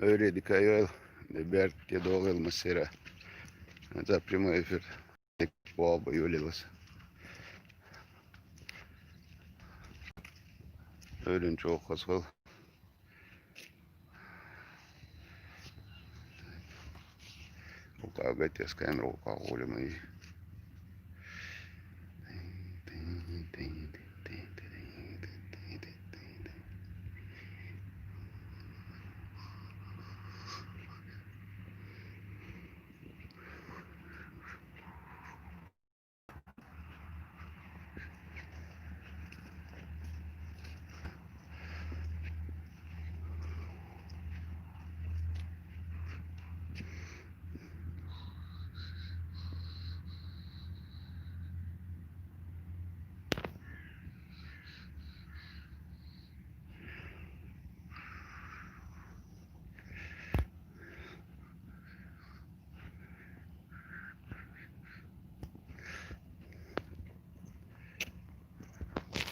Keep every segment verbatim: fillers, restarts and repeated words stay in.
Ойре дика йола, де берд, де догӀел массера. ХӀанз прямой эфир. Дика боба йолалас. Ойрен чохас хол. Ука гатес камера ука гуле мои.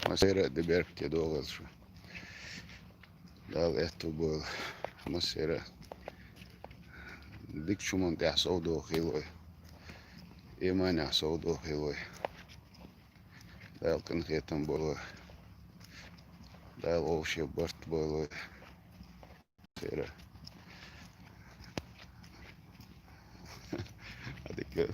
Массера де берд, де догӀел шу. Дала аьттув бойла массера. Дика шун тӀехь сов дохийла вай. Иманехь сов дохийла вай. Дала къинхетам бойла вай. Дала вовше барт бойла вай. Сера. А дика.